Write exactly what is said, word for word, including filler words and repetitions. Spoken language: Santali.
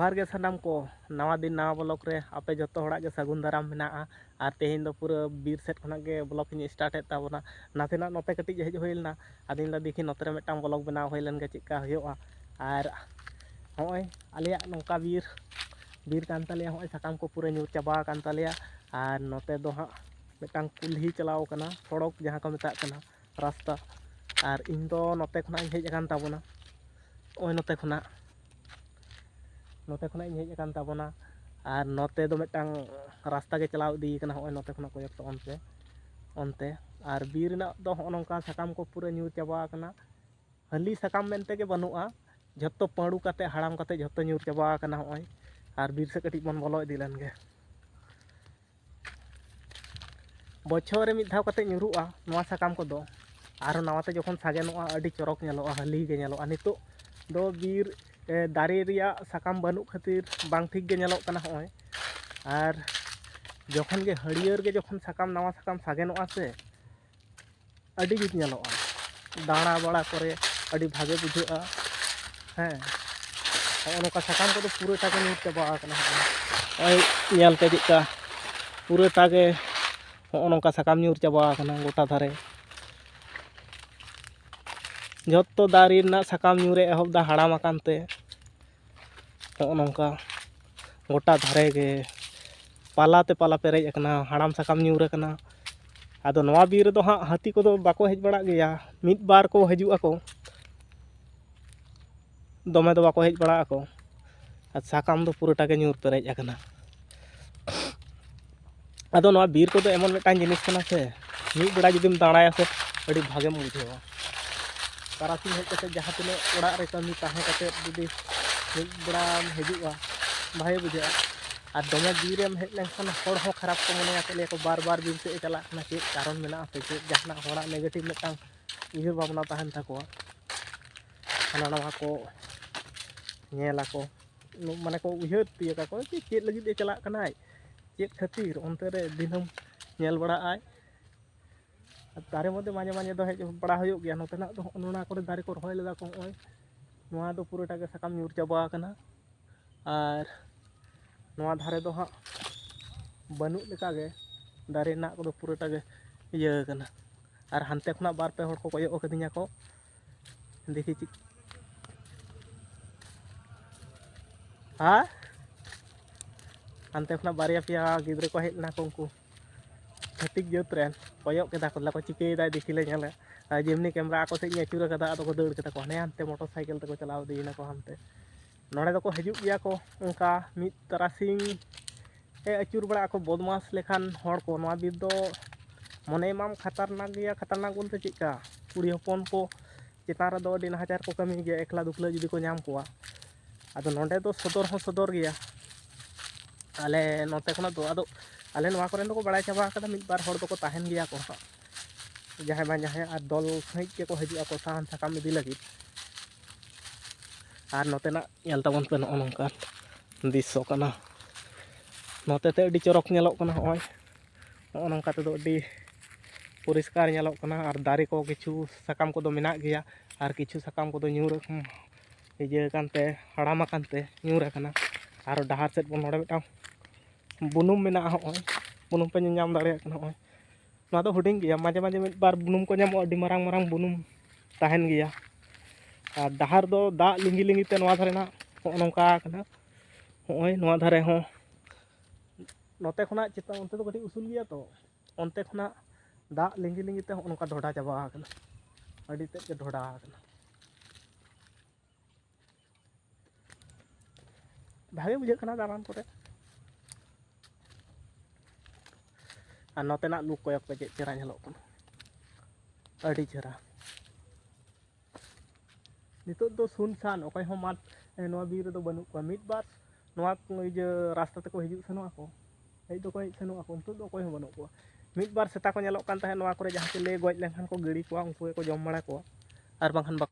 ᱡᱚᱦᱟᱨ ᱜᱮ ᱥᱟᱱᱟᱢ ᱠᱚ, ᱱᱟᱣᱟ ᱫᱤᱱ ᱱᱟᱣᱟ ᱵᱞᱚᱜ ᱨᱮ ᱟᱯᱮ ᱡᱚᱛᱚ ᱦᱚᱲᱟᱜ ᱜᱮ ᱥᱟᱹᱜᱩᱱ ᱫᱟᱨᱟᱢ ᱢᱮᱱᱟᱜᱼᱟ᱾ ᱟᱨ ᱛᱮᱦᱮᱧ ᱫᱚ ᱯᱩᱨᱟᱹ ᱵᱤᱨ ᱥᱮᱫ ᱠᱷᱚᱱᱟᱜ ᱜᱮ ᱵᱞᱚᱜ ᱤᱧ ᱥᱴᱟᱨᱴ ᱮᱫ ᱛᱟᱵᱚᱱᱟ᱾ ᱱᱟᱥᱮᱱᱟᱜ ᱱᱚᱛᱮ ᱠᱟᱹᱴᱤᱡ ᱦᱮᱡ ᱦᱩᱭ ᱞᱮᱱᱟ, ᱟᱫᱚᱧ ᱞᱟᱹᱭᱫᱟ ᱫᱮᱠᱷᱤ ᱱᱚᱛᱮ ᱨᱮ ᱢᱤᱫᱴᱟᱝ ᱵᱞᱚᱜ ᱵᱮᱱᱟᱣ ᱦᱩᱭ ᱞᱮᱱ ᱜᱮ ᱪᱮᱫᱠᱟ ᱦᱩᱭᱩᱜᱼᱟ᱾ ᱟᱨ ᱦᱚᱸᱜᱼᱚᱭ ᱟᱞᱮᱭᱟᱜ ᱱᱚᱝᱠᱟ ᱵᱤᱨ, ᱵᱤᱨ ᱠᱟᱱ ᱛᱟᱞᱮᱭᱟ, ᱦᱚᱸᱜᱼᱚᱭ ᱥᱟᱠᱟᱢ ᱠᱚ ᱯᱩᱨᱟᱹ ᱧᱩᱨ ᱪᱟᱵᱟ ᱟᱠᱟᱱ ᱛᱟᱞᱮᱭᱟ᱾ ᱟᱨ ᱱᱚᱛᱮ ᱫᱚ ᱦᱟᱸᱜ ᱢᱤᱫᱴᱟᱝ ᱠᱩᱞᱦᱤ ᱪᱟᱞᱟᱣ ᱠᱟᱱᱟ, ᱥᱚᱲᱚᱠ ᱡᱟᱦᱟᱸ ᱠᱚ ᱢᱮᱛᱟᱜ ᱠᱟᱱᱟ, ᱨᱟᱥᱛᱟ᱾ ᱟᱨ ᱤᱧ ᱫᱚ ᱱᱚᱛᱮ ᱠᱷᱚᱱᱟᱜ ᱤᱧ ᱦᱮᱡ ᱟᱠᱟᱱ ᱛᱟᱵᱚᱱᱟ, ᱱᱚᱜᱼᱚᱭ ᱱᱚᱛᱮ ᱠᱷᱚᱱᱟᱜ, ᱱᱚᱛᱮ ᱠᱷᱚᱱᱟᱜ ᱤᱧ ᱦᱮᱡ ᱟᱠᱟᱱ ᱛᱟᱵᱚᱱᱟ᱾ ᱟᱨ ᱱᱚᱛᱮ ᱫᱚ ᱢᱤᱫᱴᱟᱝ ᱨᱟᱥᱛᱟ ᱜᱮ ᱪᱟᱞᱟᱣ ᱤᱫᱤ ᱠᱟᱱᱟ, ᱱᱚᱜᱼᱚᱭ ᱱᱚᱛᱮ ᱠᱷᱚᱱᱟᱜ ᱠᱚᱭᱮᱠᱴᱟ ᱚᱱᱛᱮ, ᱚᱱᱛᱮ᱾ ᱟᱨ ᱵᱤᱨ ᱨᱮᱱᱟᱜ ᱫᱚ ᱦᱚᱸᱜᱼᱚ ᱱᱚᱝᱠᱟ ᱥᱟᱠᱟᱢ ᱠᱚ ᱯᱩᱨᱟᱹ ᱧᱩᱨ ᱪᱟᱵᱟ ᱟᱠᱟᱱᱟ᱾ ᱦᱟᱹᱞᱤ ᱥᱟᱠᱟᱢ ᱢᱮᱱᱛᱮ ᱜᱮ ᱵᱟᱹᱱᱩᱜᱼᱟ, ᱡᱷᱚᱛᱚ ᱯᱟᱹᱰᱩ ᱠᱟᱛᱮ, ᱦᱟᱲᱟᱢ ᱠᱟᱛᱮ ᱡᱷᱚᱛᱚ ᱧᱩᱨ ᱪᱟᱵᱟ ᱟᱠᱟᱱᱟ ᱱᱚᱜᱼᱚᱭ᱾ ᱟᱨ ᱵᱤᱨ ᱥᱮᱫ ᱠᱟᱹᱴᱤᱡ ᱵᱚᱱ ᱵᱚᱞᱚ ᱤᱫᱤ ᱞᱮᱱ ᱜᱮ᱾ ᱵᱚᱪᱷᱚᱨ ᱨᱮ ᱢᱤᱫ ᱫᱷᱟᱣ ᱠᱟᱛᱮ ᱧᱩᱨᱩᱜᱼᱟ ᱱᱚᱣᱟ ᱥᱟᱠᱟᱢ ᱠᱚᱫᱚ᱾ ᱟᱨ ᱱᱟᱣᱟᱛᱮ ᱡᱚᱠᱷᱚᱱ ᱥᱟᱜᱮᱱᱚᱜᱼᱟ, ᱟᱹᱰᱤ ᱪᱚᱨᱚᱠ ᱧᱮᱞᱚᱜᱼᱟ, ᱦᱟᱹᱞᱤ ᱜᱮ ᱧᱮᱞᱚᱜᱼᱟ᱾ ᱱᱤᱛᱚᱜ ᱫᱚ ᱵᱤᱨ, ᱮ, ᱫᱟᱨᱮ ᱨᱮᱭᱟᱜ ᱥᱟᱠᱟᱢ ᱵᱟᱹᱱᱩᱜ ᱠᱷᱟᱹᱛᱤᱨ ᱵᱟᱝ ᱴᱷᱤᱠ ᱜᱮ ᱧᱮᱞᱚᱜ ᱠᱟᱱᱟ ᱦᱚᱸᱜᱼᱚᱭ᱾ ᱟᱨ ᱡᱚᱠᱷᱚᱱ ᱜᱮ ᱦᱟᱹᱨᱭᱟᱹᱲ ᱜᱮ ᱡᱚᱠᱷᱚᱱ ᱥᱟᱠᱟᱢ, ᱱᱟᱣᱟ ᱥᱟᱠᱟᱢ ᱥᱟᱜᱮᱱᱚᱜᱼᱟ ᱥᱮ, ᱟᱹᱰᱤ ᱡᱩᱛ ᱧᱮᱞᱚᱜᱼᱟ᱾ ᱫᱟᱬᱟ ᱵᱟᱲᱟ ᱠᱚᱨᱮ ᱟᱹᱰᱤ ᱵᱷᱟᱜᱮ ᱵᱩᱡᱷᱟᱹᱜᱼᱟ᱾ ᱦᱮᱸ, ᱦᱚᱸᱜᱼᱚ ᱱᱚᱝᱠᱟ ᱥᱟᱠᱟᱢ ᱠᱚᱫᱚ ᱯᱩᱨᱟᱹᱴᱟ ᱜᱮ ᱧᱩᱨ ᱪᱟᱵᱟ ᱟᱠᱟᱱᱟ᱾ ᱱᱚᱜᱼᱚᱭ ᱧᱮᱞ ᱯᱮ ᱪᱮᱫᱠᱟ ᱯᱩᱨᱟᱹᱴᱟ ᱜᱮ ᱦᱚᱸᱜᱼᱚ ᱱᱚᱝᱠᱟ ᱥᱟᱠᱟᱢ ᱧᱩᱨ ᱪᱟᱵᱟ ᱟᱠᱟᱱᱟ ᱜᱚᱴᱟ ᱫᱷᱟᱨᱮ᱾ ᱡᱷᱚᱛᱚ ᱫᱟᱨᱮ ᱨᱮᱱᱟᱜ ᱥᱟᱠᱟᱢ ᱧᱩᱨᱮ ᱮᱦᱚᱵ ᱫᱟ ᱦᱟᱲᱟᱢ ᱟᱠᱟᱱ ᱛᱮ᱾ ᱦᱚᱸᱜᱼᱚ ᱱᱚᱝᱠᱟ ᱜᱚᱴᱟ ᱫᱷᱟᱨᱮ ᱜᱮ ᱯᱟᱞᱟ ᱛᱮ ᱯᱟᱞᱟ ᱯᱮᱨᱮᱡ ᱟᱠᱟᱱᱟ, ᱦᱟᱲᱟᱢ ᱥᱟᱠᱟᱢ ᱧᱩᱨ ᱟᱠᱟᱱᱟ᱾ ᱟᱫᱚ ᱱᱚᱣᱟ ᱵᱤᱨ ᱨᱮᱫᱚ ᱦᱟᱸᱜ ᱦᱟᱹᱛᱤ ᱠᱚᱫᱚ ᱵᱟᱠᱚ ᱦᱮᱡ ᱵᱟᱲᱟᱜ ᱜᱮᱭᱟ, ᱢᱤᱫ ᱵᱟᱨ ᱠᱚ ᱦᱤᱡᱩᱜ ᱟᱠᱚ, ᱫᱚᱢᱮ ᱫᱚ ᱵᱟᱠᱚ ᱦᱮᱡ ᱵᱟᱲᱟᱜ ᱟᱠᱚ᱾ ᱟᱨ ᱥᱟᱠᱟᱢ ᱫᱚ ᱯᱩᱨᱟᱹᱴᱟ ᱜᱮ ᱧᱩᱨ ᱯᱮᱨᱮᱡ ᱟᱠᱟᱱᱟ᱾ ᱟᱫᱚ ᱱᱚᱣᱟ ᱵᱤᱨ ᱠᱚᱫᱚ ᱮᱢᱚᱱ ᱢᱤᱫᱴᱟᱝ ᱡᱤᱱᱤᱥ ᱠᱟᱱᱟ ᱥᱮ, ᱢᱤᱫ ᱵᱮᱲᱟ ᱡᱩᱫᱤᱢ ᱫᱟᱬᱟᱭᱟ ᱥᱮ, ᱟᱹᱰᱤ ᱵᱷᱟᱜᱮᱢ ᱵᱩᱡᱷᱟᱹᱣᱟ᱾ ᱛᱟᱨᱟᱥᱤᱧ ᱦᱮᱡ ᱠᱟᱛᱮ ᱡᱟᱦᱟᱸ ᱛᱤᱱᱟᱹᱜ ᱚᱲᱟᱜ ᱨᱮ ᱠᱟᱹᱢᱤ ᱛᱟᱦᱮᱸ ᱠᱟᱛᱮ ᱡᱩᱫᱤ ᱢᱤᱫ ᱵᱮᱲᱟᱢ ᱦᱤᱡᱩᱜᱼᱟ, ᱵᱷᱟᱜᱮ ᱵᱩᱡᱷᱟᱹᱜᱼᱟ᱾ ᱟᱨ ᱫᱚᱢᱮ ᱵᱤᱨ ᱮᱢ ᱦᱮᱡ ᱞᱮᱱᱠᱷᱟᱱ ᱦᱚᱲ ᱦᱚᱸ ᱠᱷᱟᱨᱟᱯ ᱠᱚ ᱢᱚᱱᱮᱭᱟ, ᱠᱚ ᱞᱟᱹᱭᱟ ᱠᱚ ᱵᱟᱨ ᱵᱟᱨ ᱵᱤᱨ ᱥᱮᱫ ᱮ ᱪᱟᱞᱟᱜ ᱠᱟᱱᱟ, ᱪᱮᱫ ᱠᱟᱨᱚᱱ ᱢᱮᱱᱟᱜᱼᱟ ᱥᱮ ᱪᱮᱫ, ᱡᱟᱦᱟᱱᱟᱜ ᱦᱚᱲᱟᱜ ᱱᱮᱜᱮᱴᱤᱵᱷ ᱢᱤᱫᱴᱟᱝ ᱩᱭᱦᱟᱹᱨ ᱵᱷᱟᱵᱽᱱᱟ ᱛᱟᱦᱮᱱ ᱛᱟᱠᱚᱣᱟ᱾ ᱦᱟᱱᱟ ᱱᱟᱣᱟ ᱠᱚ ᱧᱮᱞ ᱟᱠᱚ, ᱢᱟᱱᱮ ᱠᱚ ᱩᱭᱦᱟᱹᱨ ᱛᱤᱭᱳᱜ ᱟᱠᱚ ᱡᱮ ᱪᱮᱫ ᱞᱟᱹᱜᱤᱫ ᱮ ᱪᱟᱞᱟᱜ ᱠᱟᱱᱟᱭ, ᱪᱮᱫ ᱠᱷᱟᱹᱛᱤᱨ ᱚᱱᱛᱮ ᱨᱮ ᱫᱤᱱᱟᱹᱢ ᱧᱮᱞ ᱵᱟᱲᱟᱜ ᱟᱭ᱾ ᱟᱨ ᱫᱟᱨᱮ ᱢᱚᱫᱽᱫᱷᱮ ᱢᱟᱡᱷᱮ ᱢᱟᱡᱷᱮ ᱫᱚ ᱦᱮᱡ ᱵᱟᱲᱟ ᱦᱩᱭᱩᱜ ᱜᱮᱭᱟ᱾ ᱱᱚᱛᱮᱱᱟᱜ ᱫᱚ ᱦᱚᱸᱜᱼᱚ ᱱᱚᱣᱟ ᱠᱚᱨᱮ ᱫᱟᱨᱮ ᱠᱚ ᱨᱚᱦᱚᱭ ᱞᱮᱫᱟ ᱠᱚ, ᱦᱚᱸᱜᱼᱚᱭ ᱱᱚᱣᱟ ᱫᱚ ᱯᱩᱨᱟᱹᱴᱟ ᱜᱮ ᱥᱟᱠᱟᱢ ᱧᱩᱨ ᱪᱟᱵᱟ ᱟᱠᱟᱱᱟ᱾ ᱟᱨ ᱱᱚᱣᱟ ᱫᱷᱟᱨᱮ ᱫᱚ ᱦᱟᱸᱜ ᱵᱟᱹᱱᱩᱜ ᱞᱮᱠᱟᱜᱮ, ᱫᱟᱨᱮ ᱨᱮᱱᱟᱜ ᱠᱚᱫᱚ ᱯᱩᱨᱟᱹᱴᱟ ᱜᱮ ᱤᱭᱟᱹ ᱟᱠᱟᱱᱟ᱾ ᱟᱨ ᱦᱟᱱᱛᱮ ᱠᱷᱚᱱᱟᱜ ᱵᱟᱨ ᱯᱮ ᱦᱚᱲ ᱠᱚ ᱠᱚᱭᱚᱜ ᱟᱠᱟᱫᱤᱧᱟ ᱠᱚ, ᱫᱮᱠᱷᱤ ᱪᱮᱫ, ᱦᱮᱸ, ᱦᱟᱱᱛᱮ ᱠᱷᱚᱱᱟᱜ ᱵᱟᱨᱭᱟ ᱯᱮᱭᱟ ᱜᱤᱫᱽᱨᱟᱹ ᱠᱚ ᱦᱮᱡ ᱞᱮᱱᱟ ᱠᱚ, ᱩᱱᱠᱩ ᱪᱷᱟᱹᱛᱤᱠ ᱡᱟᱹᱛ ᱨᱮᱱ, ᱠᱚᱭᱚᱜ ᱠᱮᱫᱟ ᱠᱚ, ᱞᱟᱹᱭ ᱠᱚ ᱪᱤᱠᱟᱹᱭᱮᱫᱟᱭ ᱫᱮᱠᱷᱤ ᱞᱮ ᱧᱮᱞᱟ᱾ ᱟᱨ ᱡᱮᱢᱱᱤ ᱠᱮᱢᱨᱟ ᱟᱠᱚ ᱥᱮᱫ ᱤᱧ ᱟᱹᱪᱩᱨ ᱟᱠᱟᱫᱟ, ᱟᱫᱚ ᱠᱚ ᱫᱟᱹᱲ ᱠᱮᱫᱟ ᱠᱚ, ᱦᱟᱱᱮ ᱦᱟᱱᱛᱮ ᱢᱚᱴᱚᱨ ᱥᱟᱭᱠᱮᱞ ᱛᱮᱠᱚ ᱪᱟᱞᱟᱣ ᱤᱫᱤᱭᱮᱱᱟ ᱠᱚ ᱦᱟᱱᱛᱮ᱾ ᱱᱚᱰᱮ ᱫᱚᱠᱚ ᱦᱤᱡᱩᱜ ᱜᱮᱭᱟ ᱠᱚ ᱚᱱᱠᱟ ᱢᱤᱫ ᱛᱟᱨᱟᱥᱤᱧ ᱮ ᱟᱹᱪᱩᱨ ᱵᱟᱲᱟᱜ ᱟᱠᱚ ᱵᱚᱫᱢᱟᱥ ᱞᱮᱠᱷᱟᱱ ᱦᱚᱲ ᱠᱚ᱾ ᱱᱚᱣᱟ ᱵᱤᱨ ᱫᱚ ᱢᱚᱱᱮ ᱮᱢᱟᱢ ᱠᱷᱟᱛᱟᱨᱱᱟᱠ ᱜᱮᱭᱟ, ᱠᱷᱟᱛᱟᱨᱱᱟᱠ ᱵᱚᱞᱛᱮ ᱪᱮᱫᱠᱟ, ᱠᱩᱲᱤ ᱦᱚᱯᱚᱱ ᱠᱚ ᱪᱮᱛᱟᱱ ᱨᱮᱫᱚ ᱟᱹᱰᱤ ᱱᱟᱦᱟᱪᱟᱨ ᱠᱚ ᱠᱟᱹᱢᱤ ᱜᱮᱭᱟ, ᱮᱠᱞᱟ ᱫᱩᱠᱞᱟᱹ ᱡᱩᱫᱤ ᱠᱚ ᱧᱟᱢ ᱠᱚᱣᱟ᱾ ᱟᱫᱚ ᱱᱚᱰᱮ ᱫᱚ ᱥᱚᱫᱚᱨ ᱦᱚᱸ ᱥᱚᱫᱚᱨ ᱜᱮᱭᱟ ᱟᱞᱮ ᱱᱚᱛᱮ ᱠᱷᱚᱱᱟᱜ ᱫᱚ᱾ ᱟᱫᱚ ᱟᱞᱮ ᱱᱚᱣᱟ ᱠᱚᱨᱮᱱ ᱫᱚᱠᱚ ᱵᱟᱲᱟᱭ ᱪᱟᱵᱟ ᱟᱠᱟᱫᱟ, ᱢᱤᱫ ᱵᱟᱨ ᱦᱚᱲ ᱫᱚᱠᱚ ᱛᱟᱦᱮᱱ ᱜᱮᱭᱟ ᱠᱚ ᱦᱟᱸᱜ, ᱡᱟᱦᱟᱸᱭ ᱵᱟᱝ ᱡᱟᱦᱟᱸᱭ, ᱟᱨ ᱫᱚᱞ ᱥᱟᱺᱦᱤᱡ ᱜᱮᱠᱚ ᱦᱤᱡᱩᱜ ᱟᱠᱚ ᱥᱟᱦᱟᱱ ᱥᱟᱠᱟᱢ ᱤᱫᱤ ᱞᱟᱹᱜᱤᱫ᱾ ᱟᱨ ᱱᱚᱛᱮᱱᱟᱜ ᱧᱮᱞ ᱛᱟᱵᱚᱱ ᱯᱮ, ᱱᱚᱜᱼᱚ ᱱᱚᱝᱠᱟᱱ ᱫᱨᱤᱥᱥᱚ ᱠᱟᱱᱟ᱾ ᱱᱚᱛᱮ ᱛᱮ ᱟᱹᱰᱤ ᱪᱚᱨᱚᱠ ᱧᱮᱞᱚᱜ ᱠᱟᱱᱟ᱾ ᱱᱚᱜᱼᱚᱭ ᱱᱚᱜᱼᱚ ᱱᱚᱝᱠᱟ ᱛᱮᱫᱚ ᱟᱹᱰᱤ ᱯᱚᱨᱤᱥᱠᱟᱨ ᱧᱮᱞᱚᱜ ᱠᱟᱱᱟ᱾ ᱟᱨ ᱫᱟᱨᱮ ᱠᱚ ᱠᱤᱪᱷᱩ ᱥᱟᱠᱟᱢ ᱠᱚᱫᱚ ᱢᱮᱱᱟᱜ ᱜᱮᱭᱟ, ᱟᱨ ᱠᱤᱪᱷᱩ ᱥᱟᱠᱟᱢ ᱠᱚᱫᱚ ᱧᱩᱨ ᱟᱠᱟᱱ, ᱤᱭᱟᱹ ᱟᱠᱟᱱ ᱛᱮ, ᱦᱟᱲᱟᱢ ᱟᱠᱟᱱ ᱛᱮ ᱧᱩᱨ ᱟᱠᱟᱱᱟ᱾ ᱟᱨ ᱰᱟᱦᱟᱨ ᱥᱮᱫ ᱵᱚᱱ, ᱱᱚᱰᱮ ᱢᱤᱫᱴᱟᱝ ᱵᱩᱱᱩᱢ ᱢᱮᱱᱟᱜᱼᱟ᱾ ᱦᱚᱸᱜᱼᱚᱭ ᱵᱩᱱᱩᱢ ᱯᱮ ᱧᱮᱞ ᱧᱟᱢ ᱫᱟᱲᱮᱭᱟᱜ ᱠᱟᱱᱟ᱾ ᱱᱚᱜᱼᱚᱭ ᱱᱚᱣᱟ ᱫᱚ ᱦᱩᱰᱤᱧ ᱜᱮᱭᱟ, ᱢᱟᱡᱷᱮ ᱢᱟᱡᱷᱮ ᱢᱤᱫ ᱵᱟᱨ ᱵᱩᱱᱩᱢ ᱠᱚ ᱧᱟᱢᱚᱜᱼᱟ, ᱟᱹᱰᱤ ᱢᱟᱨᱟᱝ ᱢᱟᱨᱟᱝ ᱵᱩᱱᱩᱢ ᱛᱟᱦᱮᱱ ᱜᱮᱭᱟ᱾ ᱟᱨ ᱰᱟᱦᱟᱨ ᱫᱚ ᱫᱟᱜ ᱞᱤᱸᱜᱤ ᱞᱤᱸᱜᱤ ᱛᱮ ᱱᱚᱣᱟ ᱫᱷᱟᱨᱮ ᱱᱟᱜ ᱦᱚᱸᱜᱼᱚ ᱱᱚᱝᱠᱟ ᱟᱠᱟᱱᱟ᱾ ᱦᱚᱸᱜᱼᱚᱭ ᱱᱚᱣᱟ ᱫᱷᱟᱨᱮ ᱦᱚᱸ, ᱱᱚᱛᱮ ᱠᱷᱚᱱᱟᱜ ᱪᱮᱛᱟᱱ ᱚᱱᱛᱮ ᱫᱚ ᱠᱟᱹᱴᱤᱡ ᱩᱥᱩᱞ ᱜᱮᱭᱟ ᱛᱚ, ᱚᱱᱛᱮ ᱠᱷᱚᱱᱟᱜ ᱫᱟᱜ ᱞᱤᱸᱜᱤ ᱞᱤᱸᱜᱤ ᱛᱮ ᱦᱚᱸᱜᱼᱚ ᱱᱚᱝᱠᱟ ᱰᱷᱚᱰᱟ ᱪᱟᱵᱟ ᱟᱠᱟᱱᱟ, ᱟᱹᱰᱤ ᱛᱮᱫ ᱜᱮ ᱰᱷᱚᱰᱟ ᱟᱠᱟᱱᱟ᱾ ᱵᱷᱟᱜᱮ ᱵᱩᱡᱷᱟᱹᱜ ᱠᱟᱱᱟ ᱫᱟᱬᱟᱱ ᱠᱚᱨᱮ᱾ ᱟᱨ ᱱᱚᱛᱮᱱᱟᱜ ᱞᱩᱠ ᱠᱚᱭᱚᱜ ᱯᱮ, ᱪᱮᱫ ᱪᱮᱦᱨᱟ ᱧᱮᱞᱚᱜ ᱠᱟᱱᱟ, ᱟᱹᱰᱤ ᱪᱮᱦᱨᱟ᱾ ᱱᱤᱛᱚᱜ ᱫᱚ ᱥᱩᱱᱥᱟᱱ, ᱚᱠᱚᱭ ᱦᱚᱸ ᱢᱟᱴ, ᱮ, ᱱᱚᱣᱟ ᱵᱤᱨ ᱨᱮᱫᱚ ᱵᱟᱹᱱᱩᱜ ᱠᱚᱣᱟ᱾ ᱢᱤᱫ ᱵᱟᱨ ᱱᱚᱣᱟ ᱤᱭᱟᱹ ᱨᱟᱥᱛᱟ ᱛᱮᱠᱚ ᱦᱤᱡᱩᱜ ᱥᱮᱱᱚᱜ ᱟᱠᱚ, ᱦᱮᱡ ᱫᱚᱠᱚ ᱦᱮᱡ ᱥᱮᱱᱚᱜ ᱟᱠᱚ᱾ ᱱᱤᱛᱚᱜ ᱫᱚ ᱚᱠᱚᱭ ᱦᱚᱸ ᱵᱟᱹᱱᱩᱜ ᱠᱚᱣᱟ᱾ ᱢᱤᱫ ᱵᱟᱨ ᱥᱮᱛᱟ ᱠᱚ ᱧᱮᱞᱚᱜ ᱠᱟᱱ ᱛᱟᱦᱮᱸᱫ ᱱᱚᱣᱟ ᱠᱚᱨᱮ, ᱡᱟᱦᱟᱸ ᱪᱤᱞᱤ ᱜᱚᱡ ᱞᱮᱱᱠᱷᱟᱱ ᱠᱚ ᱜᱤᱲᱤ ᱠᱚᱣᱟ, ᱩᱱᱠᱩ ᱜᱮᱠᱚ ᱡᱚᱢ ᱵᱟᱲᱟ ᱠᱚᱣᱟ, ᱟᱨ ᱵᱟᱝᱠᱷᱟᱱ ᱵᱟᱠᱚ